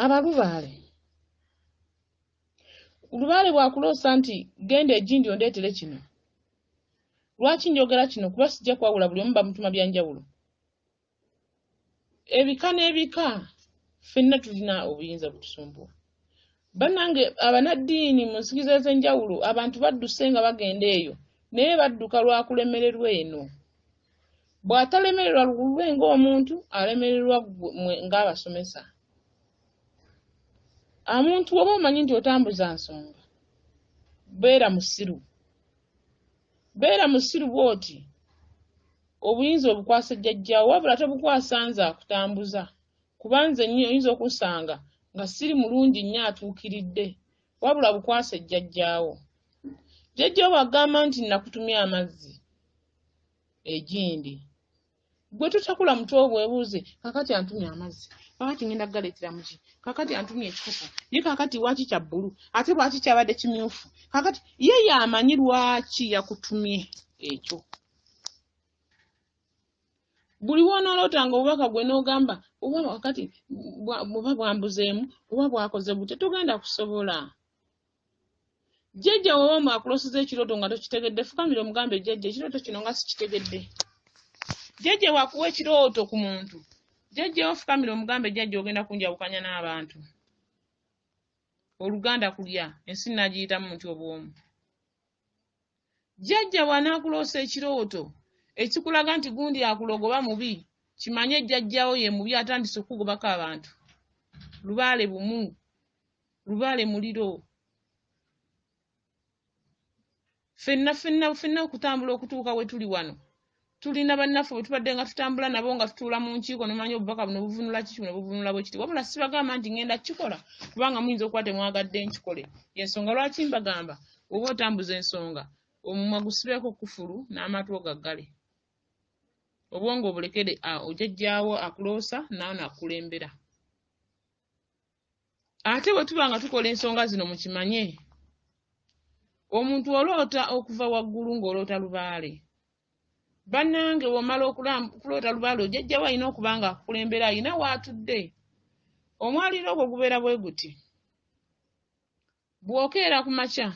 Abalubaale, lubaale bw'akuloosa nti genda egindi ondeetere kino. Lwaki njogera kino? Kuba sijja kwawula, buli omu bamutuma byanjawulo. Ebika n'ebika ffenna tulina obuyinza butusumbuwa. Bannange abanaddiini mu nsikiriza ez'enjawulo, abantu badduse nga bagenda eyo, naye badduka lwa kulemererwa eno. Bw'atalemererwa lulwe ng'omuntu, alemererwa mmwe ng'abasomesa. Amuntu woba omanyi nti otambuza nsonga, beera musiru. Beera musiru bw'oti, obuyinza obukwasa jjajjaawo, wabula tobukwasa nze akutambuza, kuba nze oyinza okunsanga nga siri mulungi nnyo atuukiridde, wabula bukwase jjajjaawo. Jjajjaawo bw'agamba nti nakutumye amazzi egindi, gwe totakula mutwe obwebuuze, kakati antumye amazzi, kakati ngenda kugaleetera muki, kakati antumye ekikopo, ye kakati lwaki kya bbulu, ate lwaki kyabadde kimyufu, kakati ye yamanyi lwaki yakutumye ekyo. Buli w'onoolootanga obubaka gwe n'ogamba oba kakati oba bwambuzeemu oba bwakoze butya, togenda kusobola. Jjajja woba mwakuloseza ekirooto nga tokitegedde, fukamira omugambe, jjajja ekirooto kino nga sikitegedde. Jjajja wakuwa ekirooto ku muntu, jjajja ofukamira omugambe, jjajja ogenda kunjawukanya n'abantu. Oluganda kulya ensi nagiyitamu nti obwomu. Jjajja bw'anaakuloosa ekirooto ekikulaga nti gundi akulogoba mubi, kimanye jjajjaawo ye mubi atandise okukugobako abantu. Lubaale bumu, lubaale muliro. Ffenna ffenna ffenna okutambula okutuuka we tuli wano, tulina bannaffe bwe tubadde nga tutambula nabo nga tutuula mu nkiiko, n'omanya obubaka buno buvunula kiki, buno buvunula bwe kiti. Wabula sibagamba nti ngenda kukikola, kubanga muyinza okuba temwagadde nkikole. Y'ensonga lwaki mbagamba oba otambuza ensonga, omumwa gusibeeko kufulu n'amatu ogaggale. Obwongo obulekere ojjajjaawo akuloosa n'ano akukulembera. Ate bwe tuba nga tukola ensonga zino mukimanye, omuntu oloota okuva waggulu ng'oloota lubaale. Bannange bw'omala okuloota lubaale, ojjajjawo alina okuba nga akukulembera, alina w'atudde. Omwaliiro ogwo gubeera bwe guti. Bw'okeera ku makya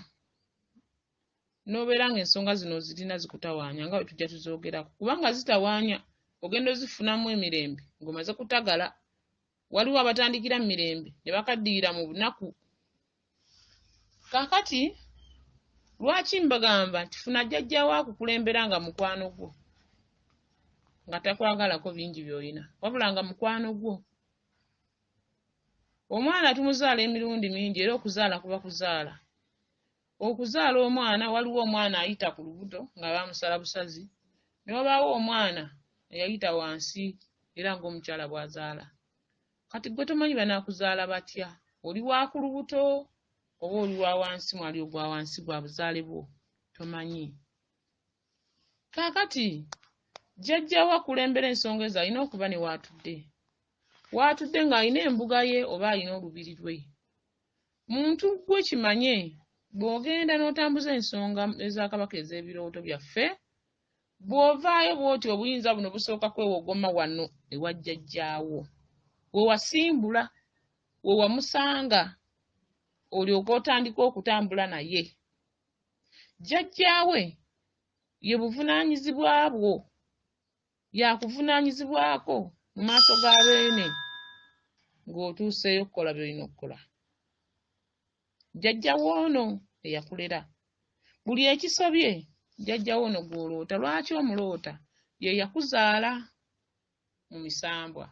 n'obeera ng'ensonga zino ozirina zikutawaanya nga bwe tujja tuzoogerako, kubanga zitawaanya ogenda ozifunamu emirembe ng'omaze kutagala. Waliwo abatandikira mu mirembe ne bakaddiyira mu bunaku. Kaakati lwaki mbagamba nti funa jjajjaawo akukulembera nga mukwano gwo, nga takwagalako bingi by'olina, wabula nga mukwano gwo. Omwana tumuzaala emirundi mingi, era okuzaala kuba kuzaala. Okuzaala omwana, waliwo omwana ayita ku lubuto nga baamusala busazi, ne wabaawo omwana eyayita wansi era ng'omukyala bw'azaala. Kati gwe tomanyi banaakuzaala batya, oli wa ku lubuto oba oli wa wansi, mwali ogwa wansi gwa buzaale bwo, tomanyi. Kaakati jjajjaawo akulembera ensonga ezo alina okuba ne w'atudde. W'atudde ng'alina embuga ye oba alina olubiri lwe. Muntu ggwe kimanye bw'ogenda n'otambuza ensonga eza Kabaka ez'ebirooto byaffe, bw'ovaayo bw'oti obuyinza buno busooka kwewogoma wano ewa jjajjaawo. We wasimbula, we wamusanga, olyoke otandike okutambula naye. Jjajjaawe ye buvunaanyizibwa bwo, yakuvunaanyizibwako mu maaso ga Beene ng'otuuseeyo okukola by'olina okukola. Jjajja w'ono eyakulera. Buli ekisobye jjajja w'ono gw'oloota, lwaki omuloota? Ye yakuzaala mu misambwa.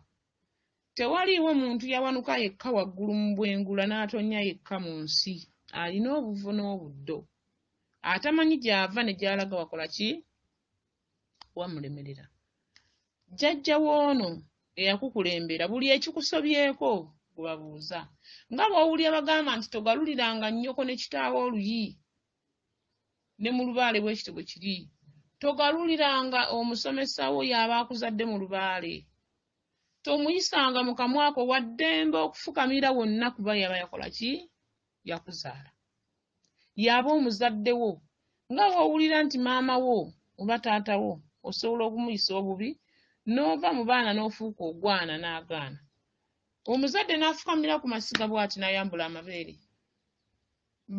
Tewaliiwo muntu yawanuka yekka waggulu mu bwengula n'atonnya yekka mu nsi. Alina obuvo n'obuddo. Atamanyi gy'ava ne gy'alaga wakola ki? Wamulemerera. Jjajja w'ono eyakukulembera buli ekikusobyeko gwe babuuza. Nga bw'owulira bagamba nti togaluliranga nnyoko ne kitaawo oluyi, ne mu lubaale bwe kityo bwe kiri. Togaluliranga omusomesa wo y'aba akuzadde mu lubaale. Tomuyisanga mu kamwa ko, wa ddembe okufukamira wonna kuba yaba yakola ki? Yakuzaala. Y'aba omuzadde wo. Nga bw'owulira nti maama wo oba taata wo osobola okumuyisa obubi n'ova mu baana n'ofuuka ogwana n'agaana. Omuzadde n'afukamira ku masiga bw'ati n'ayambula amabeere.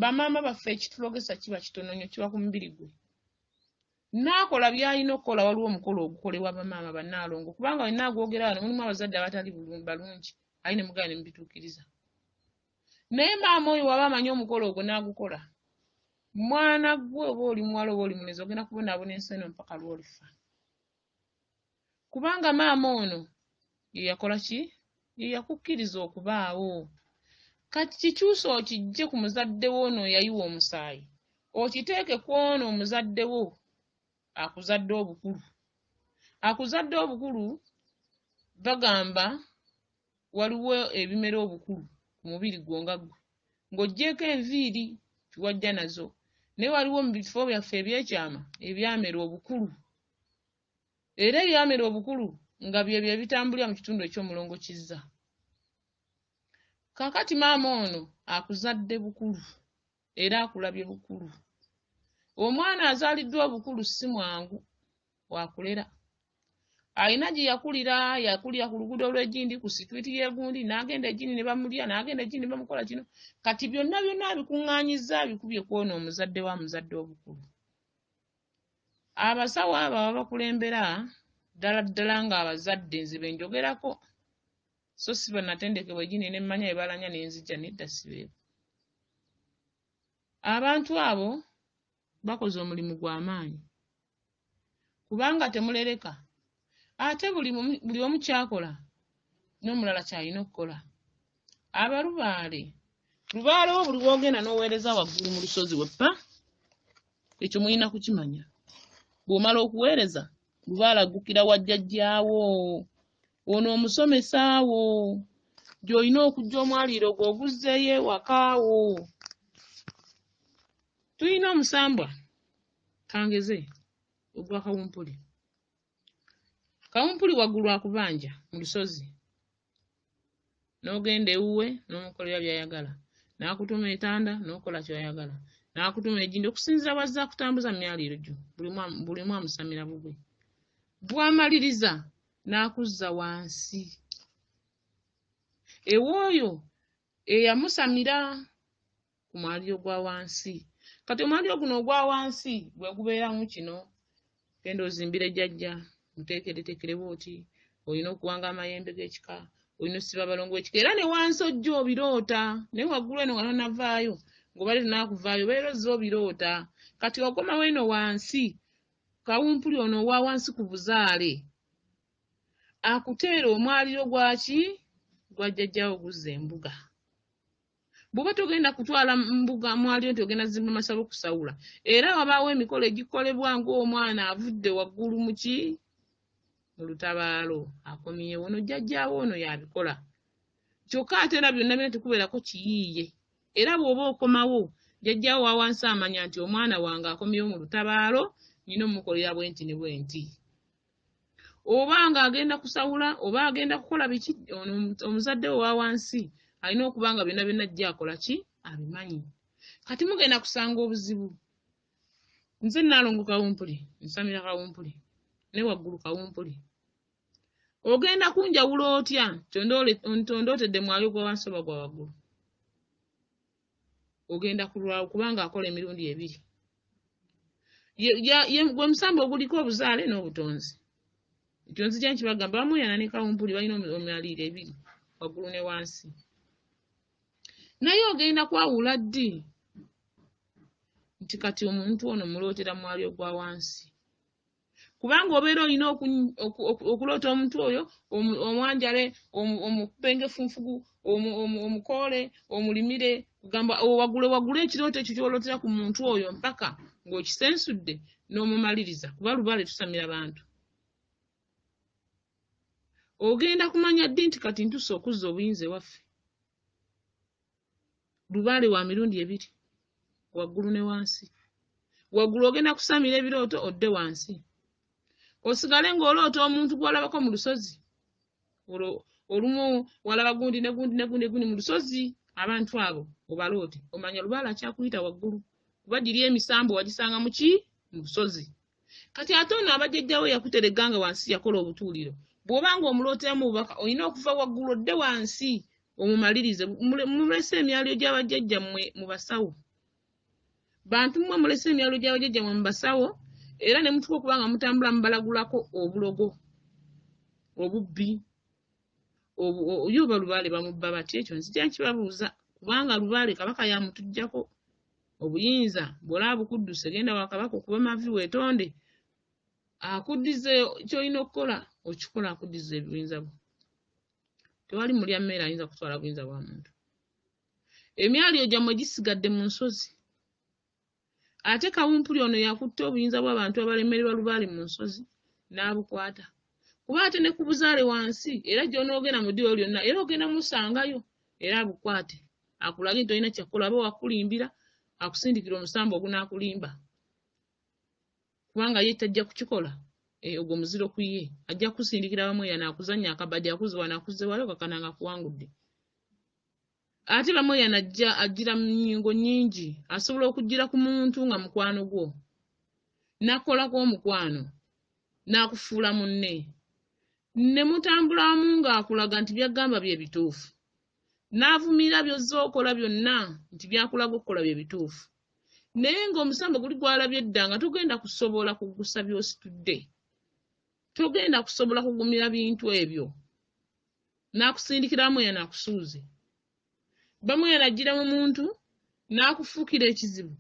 Bamaama baffe ekitulogesa kiba kitono nnyo, kiba ku mubiri gwe. N'akola by'alina okukola. Waliwo omukolo ogukolebwa bamaama bannaalongo, kubanga wenna agwogera wano mulimu abazadde abatali balungi, aye ne mugenda ne mubituukiriza. Naye maama oyo waba amanyi omukolo ogwo n'agukola, mwana gwe oba oli muwala oba oli mulenzi, ogenda kubonaabona ensi eno mpaka lw'olifa. Kubanga maama ono ye yakola ki? Ye yakukkiriza okubaawo. Kati kikyuse okijje ku muzadde wo ono eyayiwa omusaayi, okiteeke ku ono omuzadde wo akuzadde obukulu. Akuzadde obukulu bagamba waliwo ebimera obukulu ku mubiri gwo nga ggwe, ng'oggyeeko enviiri tiwajja nazo, naye waliwo mu bifo byaffe ebyekyama ebyamera obukulu. Era ebyamera obukulu nga byebyo ebitambulira mu kitundu eky'omulongo Kizza. Kaakati maama ono akuzadde bukulu era akulabye bukulu. Omwana azaaliddwa obukulu si mwangu wakulera. Alina gye yakulira, yakulira ku luguudo lw'egindi, ku situiti y'egundi, n'agenda egindi ne bamulya, n'agenda egindi ne bamukola kino. Kati byonna byonna abikuŋŋaanyizza abikubye ku ono omuzadde wa muzadde obukulu. Abasawo abo ababakulembera ddala ddala ng'abazadde nze be njogerako, so si bannatendekebwa egindi ne mmanya bye balanya ne nzija, nedda si beebo. Abantu abo bakoze omulimu gwa maanyi kubanga temulereka, ate buli omu ky'akola n'omulala ky'alina okukola. Abalubaale, lubaale wo buli w'ogenda n'oweereza waggulu mu lusozi weppa, ekyo mulina kukimanya. Bw'omala okuweereza, lubaale aggukira wa jjajjaawo, ono omusomesa wo, gy'olina okujja omwaliiro gwo oguzzeeyo ewaka wo. Tulina omusambwa kangeze ogwa kawumpuli. Kawumpuli waggulu akubanja mu lusozi, n'ogenda ewuwe n'omukolera by'ayagala, n'akutuma etanda n'okola ky'oyagala, n'akutuma egindi okusinziira bw'azze akutambuza mu myaliiro gyo, buli omu amusamira bubwe. Bw'amaliriza n'akuzza wansi ew'oyo eyamusamira ku mwaliiro gwa wansi. Kati omwaliiro guno ogwa wansi gwe gubeeramu kino: genda ozimbire jjajja, muteekereteekere bw'oti, olina okuwanga amayembe g'ekika, olina osiba abalongo b'ekika, era ne wansi ojja obiroota, naye waggulu eno nga tonnavaayo, ng'obadde tonnakuvaayo, obeera ozze obiroota. Kati okomawo eno wansi, kawumpuli ono owa wansi ku buzaale akuteera omwaliiro gwaki? Gwa jjajjaawo guzza embuga. Bw'oba togenda kutwala mbuga mwaliiro nti ogenda zimba masabo kusawula, era wabaawo emikolo egikolebwa ng'omwana avudde waggulu mu ki? Mu lutabaalo akomyewo. Ono jjajjaawo ono y'abikola. Kyokka ate era byonna byonna tekubeerako kiyiiye. Era bw'oba okomawo, jjajjaawo wa wansi amanya nti omwana wange akomyewo mu lutabaalo, nnina omukolera bwe nti ne bwe nti. Oba ng'agenda kusawula, oba agenda kukola biki, ono omuzadde we owa wansi alina okuba nga byonna byonna ajja akola ki? Abimanyi. Kati mugenda kusanga obuzibu. Nze Nnaalongo Kawumpuli, nsamira Kawumpuli, ne waggulu Kawumpuli. Ogenda kunjawula otya nti ondootedde mwali ogwa wansi oba gwa waggulu? Ogenda kulwawo kubanga akola emirundi ebiri. Gwe musambo oguliko obuzaale n'obutonzi. Ekyo nzija nkibagamba, bamuyana ne Kawumpuli balina emyaliiro ebiri, waggulu ne wansi. Naye ogenda kwawula ddi nti kati omuntu ono mulootera mwali ogwa wansi? Kubanga obeera olina okuloota omuntu oyo omwanjale, omukubenge funfugu, omukoole, omulimire, kugamba owagule wagule ekirooto ekyo ky'olootera ku muntu oyo mpaka ng'okisensudde n'omumaliriza, kuba lubaale tusamira bantu. Ogenda kumanya ddi nti kati ntuuse okuzza obuyinza ewaffe? Lubaale wa mirundi ebiri, waggulu ne wansi. Waggulu ogenda kusamira ebirooto odde wansi, osigale ng'oloota omuntu gw'olabako mu lusozi. Olumu walaba gundi ne gundi ne gundi ne gundi mu lusozi, abantu abo obaloote, omanya lubaale akyakuyita waggulu, kuba giri emisambu wagisanga mu ki? Mu lusozi. Kati ate ono abajjajjawo yakuteregga nga wansi yakola obutuuliro, Bw'oba ng'omulooteramu obubaka, olina okuva waggulu odde wansi omumalirize. Mulese emyaliro gy'abajjajjammwe mu basawo. Bantu mmwe mulese emyaliro gy'abajjajjammwe mu basawo, era ne mutuuka okuba nga mutambula mubalagulako obulogo, obubbi. Ye oba Lubaale bamubba batya? Ekyo nzija nkibabuuza, kubanga Lubaale Kabaka yamutuggyako obuyinza. Bw'olaba bukudduse, genda wa Kabaka okuba mavi weetonde, akuddize ky'olina okukola, okikola, akuddize obuyinza bwo. Tewali mulya mmere ayinza kutwala buyinza bwa muntu. Emyaliro gyammwe gisigadde mu nsozi. Ate kawumpuli ono yakutte obuyinza bw'abantu abalemererwa Lubaale mu nsozi n'abukwata. Kuba ate ne ku buzaale wansi, era gy'onoogenda mu ddiro lyonna, era ogenda musangayo, era abukwate. Akulage nti tolina kyakukola, aba wakulimbira, akusindikira omusambu ogunaakulimba. Kubanga ye tajja kukikola, ogwo muziro ku ye. Ajja kukusindikira Bamweyana akuzannya akabadi, akuze wano, akuze wali, okakana nga akuwangudde. Ate Bamweyana ajja ajjira mu nnyingo nnyingi, asobola okujjira ku muntu nga mukwano gwo, n'akukolako omukwano, n'akufuula munne. Ne mutambula wamu ng'akulaga nti by'agamba bye bituufu. N'avumirira by'ozze okola byonna nti by'akulaga okukola bye bituufu. Naye ng'omusambo guli gw'alabye dda nga togenda kusobola kuggusa by'ositudde. Togenda kusobola kugumira bintu ebyo. N'akusindikira Bamweyana akusuuze. Bamweyana ajjira mu muntu n'akufuukira ekizibu,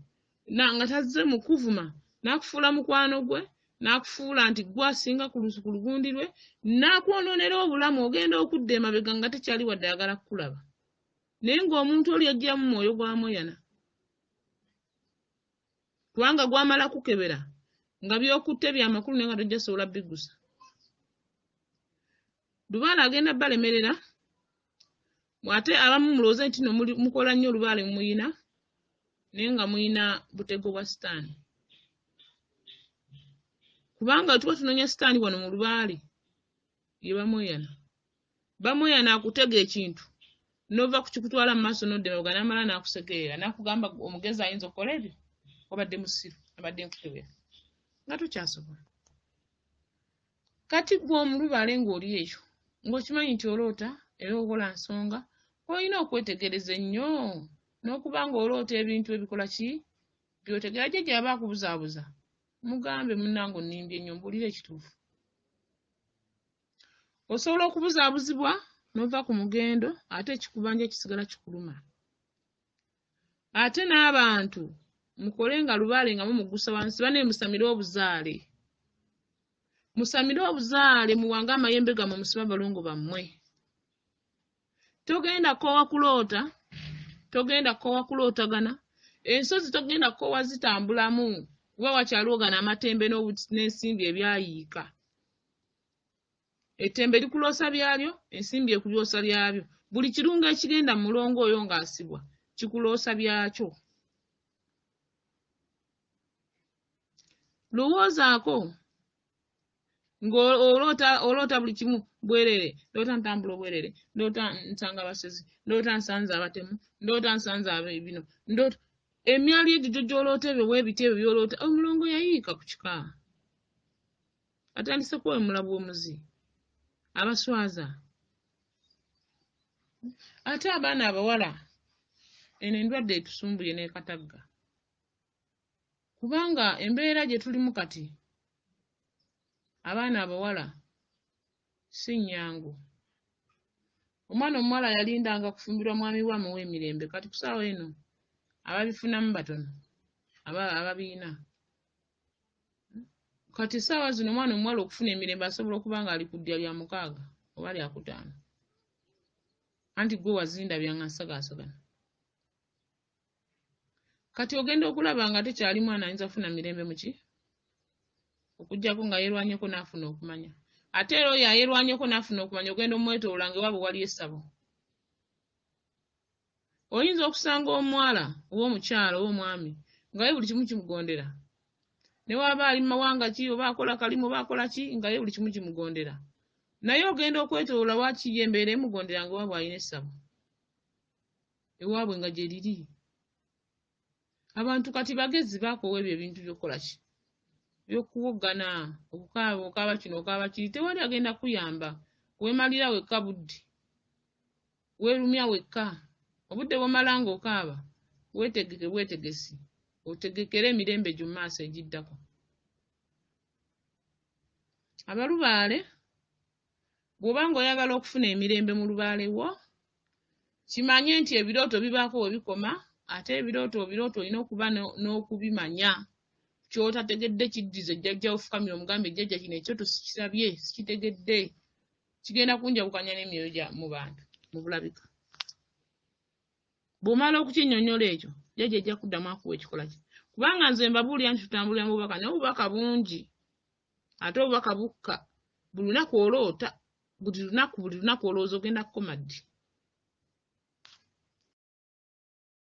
nga tazze mu kuvuma, n'akufuula mukwano gwe, n'akufuula nti ggwe asinga ku lugundi lwe, n'akwonoonera obulamu, ogenda okudda emabega nga tekyali wadde ayagala kukulaba. Naye ng'omuntu oli ajjira mu mwoyo gwa Mweyana. Kubanga gwamala kukebera nga by'okutte bya makulu naye nga tojja sobola biggusa. Lubaale agenda balemerera, ate abamu mulowooze nti no mukola nnyo Lubaale muyina, naye nga muyina butego bwa sitaani. Kubanga tuba tunoonya sitaani wano mu Lubaale, ye Bamweyana. Bamweyana akutega ekintu, n'ova ku kikutwala mu maaso n'odda emabega, n'amala n'akusekerera, n'akugamba omugezi ayinza okukola ebyo, obadde musiru, abadde nkukebera. Nga tokyasobola. Kati ggwe omulubaale ng'oli eyo, ng'okimanyi nti oloota era okola nsonga, olina okwetegereza ennyo n'okuba ng'oloota ebintu ebikola ki by'otegeera. Jjajja aba akubuzaabuza, mugambe munnange onnimbye nnyo, mbuulire ekituufu. Osobola okubuzaabuzibwa n'ova ku mugendo, ate ekikubanja kisigala kikuluma. Ate n'abantu mukole nga Lubaale nga mumuggusa wansi, banne musamire obuzaale. Musamire obuzaale, muwange amayembe gammwe, musibe abalongo bammwe. Togenda kukoowa kuloota, togenda kukoowa kulootagana, ensozi togenda kukoowa zitambulamu, kuba wakyaliwo gano amatembe n'ensimbi ebyayiika. Ettembe likuloosa byalyo, ensimbi ekulyosa lyabyo. Buli kirungo ekigenda mu mulongo oyo ng'asibwa kikuloosa byakyo. Lowoozaako ng'oloota buli kimu bwerere, ndoota ntambula obwerere, ndoota nsanga abasezi, ndoota nsanze abatemu, ndoota nsanze bino, ndoota emyali egyo gyo gy'oloota ebyo bwebiti ebyo by'oloota. Omulongo yayiika ku kika, atandise kuwemula bwomuzi, abaswaza. Ate abaana abawala, eno endwadde etusumbuye n'ekatagga, kubanga embeera gye tulimu kati, abaana abawala si nnyangu. Omwana omuwala yalindanga kufumbirwa mwami we amuwa emirembe, kati ku ssaawa eno ababifunamu batono, ababiina. Kati essaawa zino omwana omuwala okufuna emirembe asobola okuba ng'ali ku ddya lya 6 oba lya 5. Anti ggwe wazindabya nga nsagaasagana. Kati ogenda okulaba nga tekyali mwana ayinza kufuna mirembe muki? Okuggyako nga yeerwanyeko n'afuna okumanya. Ate era oyo ayeerwanyeko n'afuna okumanya ogenda omwetooloola ng'ewaabwe waliyo essabo. Oyinza okusanga omuwala oba omukyala oba omwami nga ye buli kimu kimugondera. Ne bw'aba ali mu mawanga ki oba akola kalimu oba akola ki nga ye buli kimu kimugondera. Naye ogenda okwetooloola waaki ye embeera emugondera ng'ewaabwe alina essabo. Ewaabwe nga gye liri. Abantu kati bagezi baakoowa ebyo ebintu by'okukola ki? Ebyokuwoggana, okukaaba, okaaba kino, okaaba kiri, tewali agenda kuyamba. Weemalira wekka budde, weerumya wekka. Obudde bw'omala ng'okaaba, weetegeke bwetegesi, otegekere emirembe gyo mu maaso egiddako. Abalubaale, bw'oba ng'oyagala okufuna emirembe mu lubaale wo, kimanye nti ebirooto bibaako we bikoma, ate ebirooto obirooto olina okuba n'okubimanya. Ky'otategedde kiddize jjajja wo, fukamira omugambe, jjajja kino ekyoto sikirabye, sikitegedde, kigenda kunjawukanya n'emyoyo gya mu bantu mu bulabika. Bw'omala okukinnyonnyola ekyo, jjajja ajja kuddamu akuwa ekikola kye. Kubanga nze mbabuulira nti tutambulira mu bubaka, naye obubaka bungi, ate obubaka bukka buli lunaku oloota, buli lunaku, buli lunaku olowooza ogenda kukoma ddi.